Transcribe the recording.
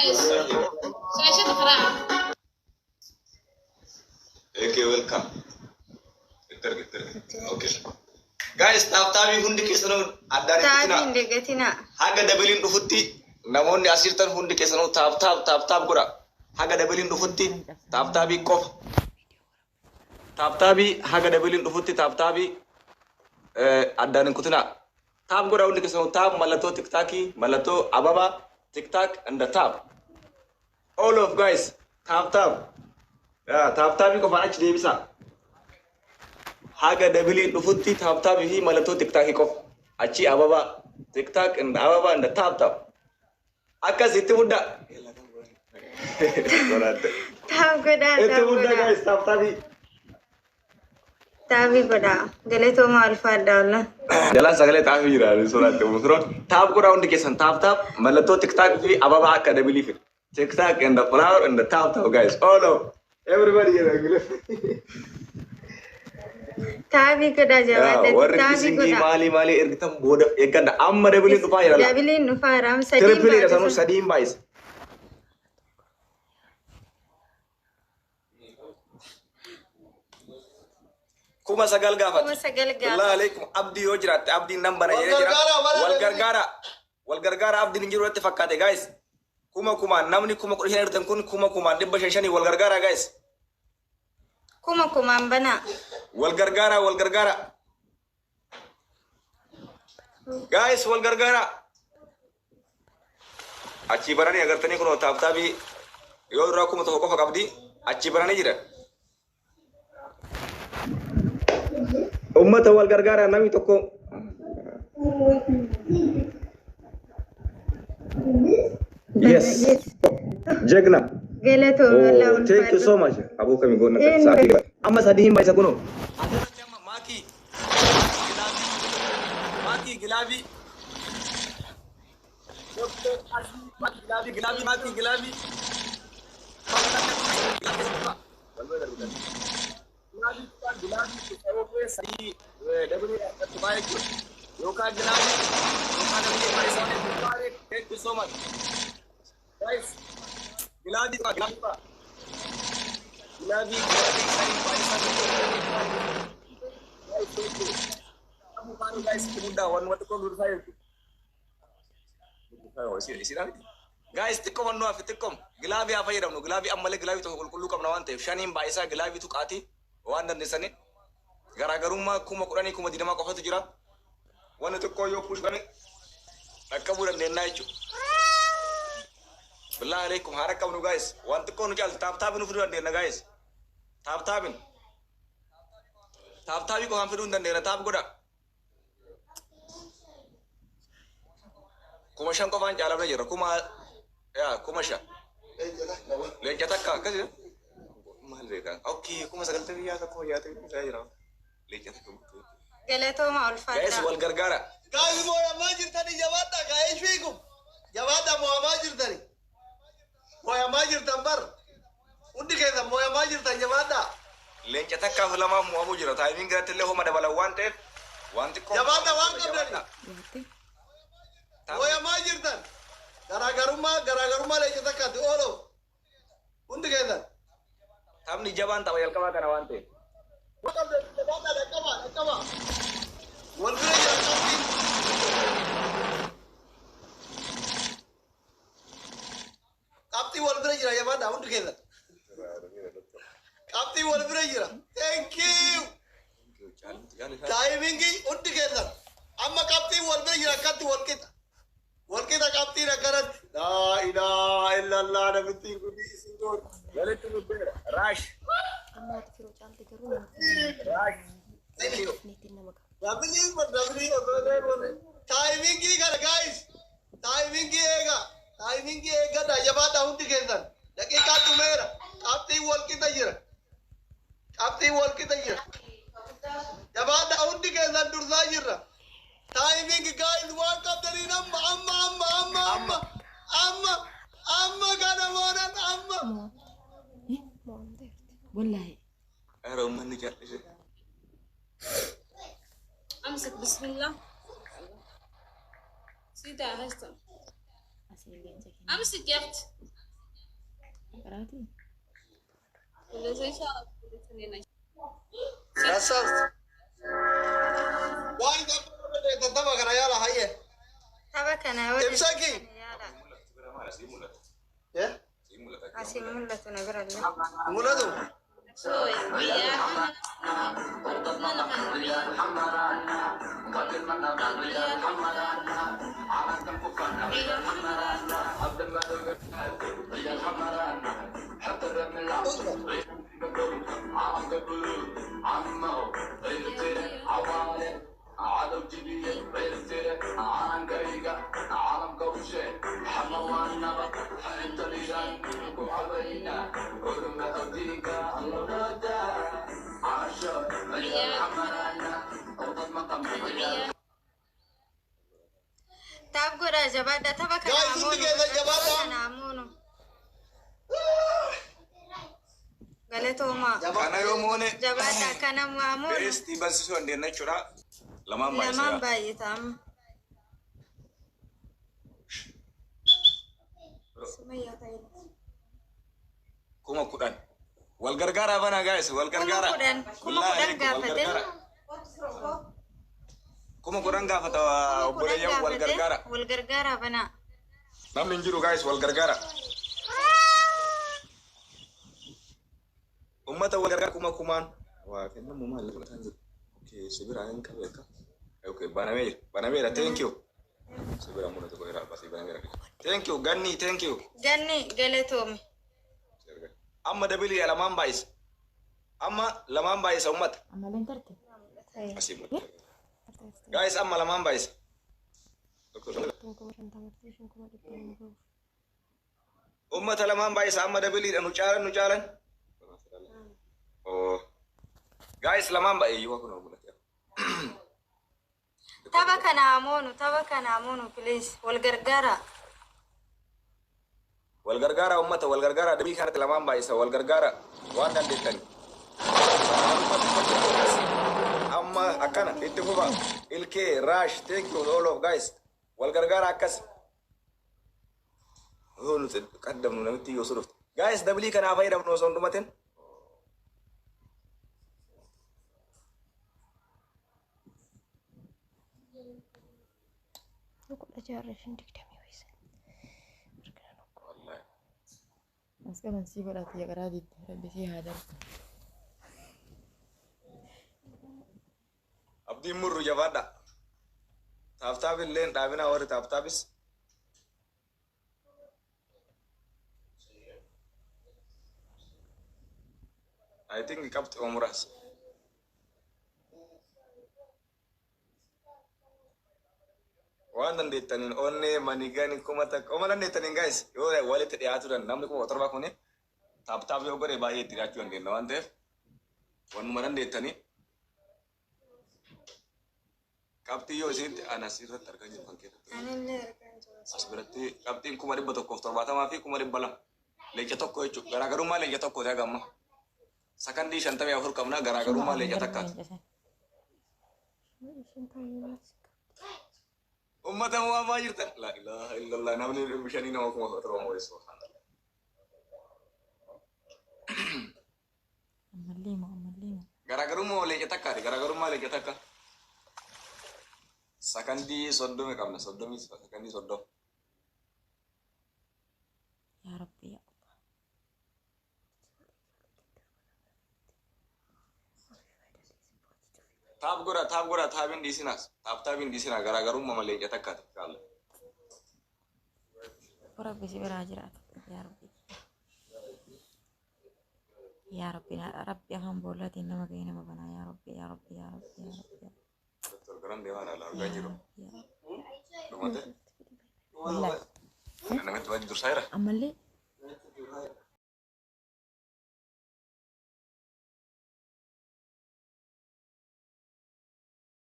Guys, shaashada qaraaca. Okay, welcome. Itti argi, itti argi. Okay. Guys, tap tapii hundi keessanuu addaan hin Taabii kutinaa. hin dagatinaa. Haga doubleiin dhufutti namoonni as jirtan hundi keessanuu tap tap tap tap godha. Haga doubleiin dhufutti tap tapii qofa. Tap tapii haga doubleiin dhufutti tap tapii addaan hin kutinaa. Tap godha hundi keessanuu, tap, mallattoo TikTokii, mallattoo ababaa, TikTok and the tap. All of guys, tap tap. Yaa, tap tapii qofaan achi deebisaa. Haga doubleiin dhufutti tap tapii fi mallattoo TikTokii qofa. Achi ababaa, TikTok and ababaa and tap tap. Akkas itti muddaa. Tap godhaa, Itti tap muddaa godhaa. guys, tap tapii. Taabii godhaa. Galatoomaa, ulfaadhaa wallah. Jalaan sagalee xaafii jira soraatti uumusuroon. Tap godhaa hundi keessan, tap tap, mallattoo TikTok fi ababaa akka doubleii fida. TikTok and the flower and the tap tap, guys. All of everybody jedha Ingiliff. Taabii godhaa, jabaadhaa. Warri Taabii kissingii godhaa. maalii maalii ergitan booda eeggadha. Amma doubleiin dhufaa jira. Doubleiin dhufaa jira. Sadiin Tripleiidha sanuu baay'isa. sadiin baay'isa. 9,000 gaafate. 9,000 Billah gaafate. alaikum, abdii yoo jiraatte abdiin nan bana Wal jedhee jira. gargaaraa bara Wal doubleii. gargaara. Wal gargaara, abdiin hin jiru irratti fakkaate guys. Kuma kumaan namni 15,000 ergitan kun kuma kumaan dhibba shan shanii wal gargaara guys. Kuma kumaan banaa. Wal gargaara, wal gargaara. Guys, wal gargaara. Achii baranii agartanii kunoo tap tapii yoo duraa 1,000 qofa qabdi, achii baranii jira. Ummata, wal gargaara, namni tokko. Yes. Jegna. Galatooma wallah. Oh, thank you ulfaadhu. so much. Aboo kami goonna Eenyu? sa'aatii amma sadii hin baay'isa kunoo. Asirratti amma maakii maakii gloveii maakii gloveii gloveii maakii gloveii gloveii gloveii sadii doubleii baay'ee yookaan gloveii yookaan doubleii baay'ee. Thank you so much. Guys, gloveii gloveii gloveii gloveii sadii baay'ee. Guys, thank you. Guys, itti muddaa, wanuma xiqqoo dursaa jirtu. Guys, xiqqoo mannoo hafe, xiqqoom gloveii haa fayyadamnu. Gloveii ammallee gloveii tokko qulqulluu qabna waan ta'eef shaniin baay'isaa, gloveii tuqaatii waan dandeessanii. Garaagarummaa 10,000, 20,000 qofatu jira. Wanni xiqqoo yoo push godhame dhaqqabuu dandeenya jechuudha. Billahi alaikum, haa dhaqqabnu guys. Waan xiqqoo nu caalti tap tapii nu fiduu dandeenya guys. Tap tapiin. Tap tapii qofaan fiduu hin dandeenya, tap godha. 5,000 qofaan caalamne jira. Kuma yaa 5,000. Leenca takka akkasi. Maal beekaa? Okay, 90,000 yaa tokko 60 isaa jira. Leenca takka guutuu. Galatooma, Guys, ulfaadhaa. wal gargaara. Guys, moo'amaa jirtani, jabaadhaa gaa'ee fiigu. Jabaadhaa, moo'amaa jirtani. Moo'amaa jirtan bar. Hundi keessan moo'amaa jirtan, jabaadhaa. Leenca takkaaf lamaaf mo'amuu jira. Timing irratti illee homa dabalan waan ta'eef waan xiqqoo. Jabaadhaa waan qabdani. Moo'amaa jirtan. Garaagarummaa leenca takkaatti ooloo. Hundi keessan. Taphni jabaan tapha jalqabaa kana waan ta'eef. Waan qabdani, jabaadhaa, dhaqqabaa dhaqqabaa. Wal bira jira qabxiin. Qabxii wal bira jira, jabaadhaa hundi keessan. Qabxii wal bira jira. Thank you. Timingii hundi keessan. Amma qabxiin wal bira jira, akkatti wal qixa. Wal qixa qabxiin akkanatti. Laa ilaaha illallah, namittiin kun isin goota. Walitti dhufeera. Raash. Ammaati firoo caalti garuu Raash. Thank you. namatti nama qaba. Doubleii kun doubleii osoo deemuun. Timingii kana guys. Timingii eega. Timingii eeggadha, jabaadha hundi keessan. Daqiiqaan dhumeera. Qabxiin wal qixa jira. Qabxiin wal qixa jira. Jabaadha hundi keessan, dursaa jirra. Timing guys, waan qabdaniin amma amma amma amma amma amma amma kana moonan amma. Wallaahi. Ara uummanni cal'ise. امسك، بسم الله، سيدا هسه. Asii leenca keenya. امسك يا اختي. Qaraatii. Rassaas. Waan tapha tapha kana yaala hayyee. Tapha kana yoo Ibsa kee. yaala. Eh? Asii mul'atu na bira illee. Mul'atu. Tap godhaa jabaadha. Tapha kana Guys, hundi keessan jabaadha. Tapha kana amoonu. Galatoomaa. Kana yoo moone Jabaadha. Kana amoonu. beestii barsiisuu dandeenya jechuudha. Lamaan Lamaan baay'isa. baay'ata amma. Sumayyaa ta'e. 10,000. Wal gargaaraa banaa guys, wal gargaaraa. 10,000, 10,000 Wallaahi, wal gaafate. gargaaraa. 10,000 gaafata obboleeyyan wal gargaara. Wal gargaaraa banaa. Namni hin jiru guys, wal gargaara. Ummata wal gargaara kuma kumaan. Waa kennamu maal fudhataan jiru? Okay, sibira hin qabu akka. Okay, banameera. Banameera, thank you. Sibira mul'atu godheera, basii banameera. Thank you, Ganni, thank you. Ganni galatoome. Amma dabilii lamaan baay'isa. Amma lamaan baay'isa ummata. Ammallee hin tarte. Asii mul'ata. Guys, amma lamaan baay'isa. Ummata lamaan baay'isa amma dabiliidha nu caalan nu caalan. Oh. Guys, lamaan baay'ee yoo kun mul'ata. Tapha kana amoonu. Tapha kana amoonu please. Wal gargaaraa. Wal gargaara ummata, wal gargaara dabilii kanatti lamaan baay'isa, wal gargaara waan dandeettani. Amma akkana itti fufa ilkee raash thank you all of guys wal gargaara akkas. Yoo nuti qaddamnu namitti yoo dhufte. Guys, dabilii kanaa fayyadamnu osoo hin dhumatin. 16 5 20 wayisa. As qaban sii godhaati qaraa didde rabbi sii haa darbu. Abdiin murru jabaadha. Tap tap illee dhaabinaa warri tap tapis. I think qabxii muraasa. Waan dandeettaniin onnee manigani 1000 oma dandeettaniin guys yoo walitti dhiyaatu danda'u namni 7,000 kuni tap tap yoo godhe baay'ee itti dhiyaachuu dandeenya waan ta'eef wannuma dandeettanii qabxii yoo isinitti ana asirratti argaa jiru kan keessatti. Anillee argaa jiru. As biratti qabxiin 170,000 fi 200,000 leenca tokko jechuudha. Garaagarummaa leenca tokkooti haga amma. Sakandii 54 qabna garaagarummaa leenca takkaati. Uummata moo'amaa jirtan. La ilaha illallah namni bishanii nama 7,000 moo'e subhaanallah. Ammallee moo ammallee moo. Garaagarummaa leenca takkaati. Garaagarummaa leenca takka. Sakandii 30 qabna 30 sakandii 30. Yaa Rabbi yaa Allah. Tap godha tap godha tapiin dhiisinaas tap tapiin dhiisinaa garaagarummaa leenca takkaati. Inshallah. Rabbi si biraa jiraatu yaa Rabbi. Yaa Rabbi Rabbi afaan boollaatiin nama ga'ee nama banaa yaa Rabbi yaa Rabbi yaa Rabbi yaa Rabbi. Doktor garam deemaa laala argaa jiru. Yaa Dhumate. Wallahi. Namatti wajji dursaa jira. Ammallee